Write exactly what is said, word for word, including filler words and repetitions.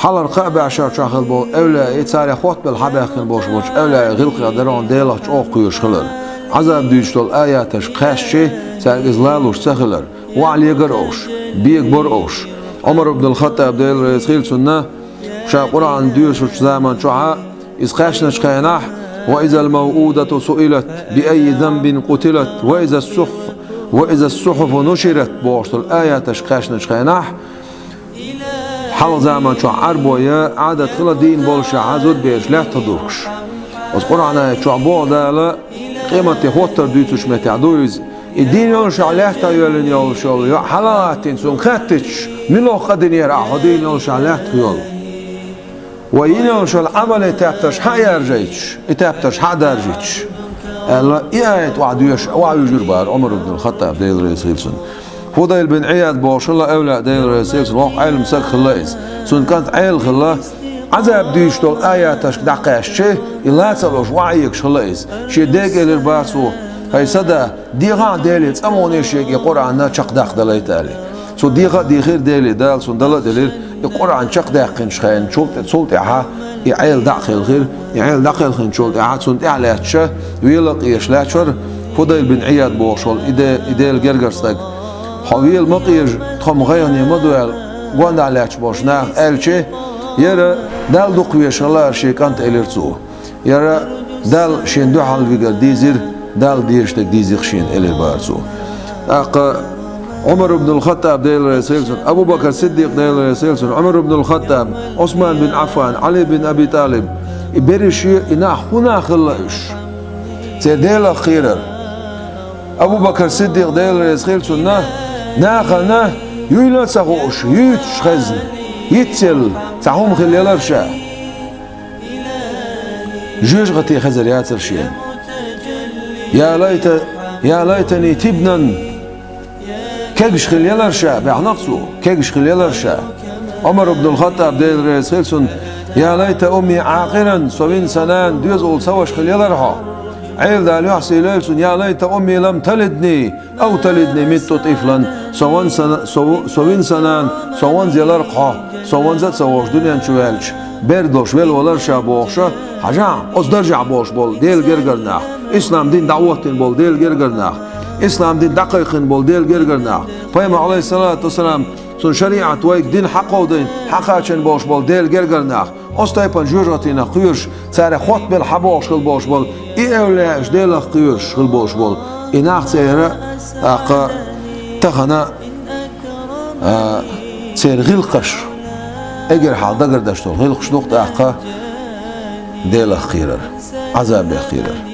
Хьалхара кхаа бӀешерчохь хилла болу эвлаяъ, царах хоттабелла хьабаьхкина болуш болчу эвлаяъ гӀиллакхех дара хьуна Делах чӀогӀа кхоьруш хилар. Ӏазап дуьйцуш долу аяташ кхаьччи, цаьрга иза лалуш ца хилар, охьа легар олуш, бегабар олуш. Ӏумар ибн ал-Хаттаб, Дела реза хила цунна, ша Къуръан доьшучу заман чохь а, иза кхаьчначу хенахь: «Ва изал мавъудату суилат, би айи занбин къутилат, ва изас сухь, ва изас сухьуфу нушират», бохуш долу аяташ кхаьчначу хенахь, хьалха заман чохь Ӏарбойн Ӏадат хилла дийна боллушехь зудабераш лаьттах духкуш. Оцу Къуръан аят чохь боху Дала, къематде хӀоттар дуьйцучу меттехь ду иза. И дийна йоллушехь лаьттах йоьллина йолуш йолу йоӀ хьала а гӀаттийна, цунна хаьттича, мила ву къа динера ахь хьо дийна йоллушехь лаьттах йолу? Вай йина йолуш йолу Ӏамале тептарш хьа а яржайташ, и тептарш хьа а даржийташ, аьлла, и аят охьа доьшуш, охьа вуьжур бара Ӏумар ибн ал-Хаттаб, Дела реза хила цунна. Фудайл бин Ӏияд бохуш хилла эвлаяъ, Дела реза хила цунна, воккха Ӏелам стаг хилла иза. Цуьнан кӀант Ӏела хилла, Ӏазап дуьйцуш долу аяташка дӀакхаьччи, и лаца а луш, охьаэгаш хилла иза. Шен дега элира бара цо: «ХӀай сан да, дехахьа Деле, цӀа ма вуьгу шега и Къуръан чекхдаккха далайта», аьлла. Цо деха а дийхира Деле, Дала цунна дала а делира, и Къуръан чекхдаьккхинчу хенахь, цул тӀе-, цул тӀаьхьа и Ӏела дӀа а кхелхира, и Ӏела дӀакхелхинчул тӀаьхьа, цунна тӀаьхьа лаьтташ, вела а къежаш лаьтташ вара Фудайл бин Ӏияд бохуш волу и де-, и Делан гергара стаг. «Хьо вела ма къежа, тхо-м гӀайгӀане ма ду», аьлла, гондахь лаьтташ болчу наха аьлчи, яра Далла дукха везаш хилла шен кӀанта, элира цо. Яра Далла шена дуьхьал вигар дийзира, Далла дезаш дерг дийзира шена, элира бара цо. ТӀаккха Ӏумар ибн ал-Хаттаб, Дела реза хила цунна, Абу Бакр Сиддикъ, Дела реза хила цунна, Ӏумар ибн ал-Хаттаб, Ӏусман бин Ӏаффан, Ӏали бин Аби ТӀалиб, и берриш а, и нах хӀун нах хилла уьш? Церан Делах кхерар. Абу Бакр Сиддикъ, Дела реза хила цунна, нахана юйла а ца хууш, юьйцуш хезна, йицъелла цхьа хӀума хилла елара ша. Жоьжахати хезар яцара шена. «Я лайта, я лайтани тибнан». Кегаш хилла елара ша, баьхнарг цо, кегаш хилла елара ша. Ӏумар ибн ал-Хаттаб, Дела реза хила цунна: «Я лайта умми Ӏакъиран», со вина сан нана доьзал ца ваша хилла елара хьо. Ӏела Дала юьхь сийлойла цунна: «Я лайта умми лам талидни, ав талидни митту тӀифлан». Со ван сан, со, со вина сан нана, со ванза елара хьо, со ванза а ца вовш дуьнен чу ваьлча, бер долуш велла валара ша бохуша, хьажахьа, оцу даржехь болуш болу Делан гергара нах, ислам дин дӀахӀоттийна болу Делан гергара нах, ислам дин дӀакхайкхийна болу Делан гергара нах, пайхамар, Ӏалайхиссалату вассалам, цуьнан шариӀат вайга дина хьакховдийна, хьакхачийна болуш болу Делан гергара нах, оцу тайпана жоьжахатинах кхоьруш, царах хоттабелла хьабохуш хила болуш болу и эвлаяаш, Делах кхоьруш хила болуш болу и нах церан, тӀаккха тахана, а, церан гӀиллакхаш, эггара хьалха дагардеш долу гӀиллакхаш ду-кх тӀаккха Делах кхерар, Ӏазабех кхерар.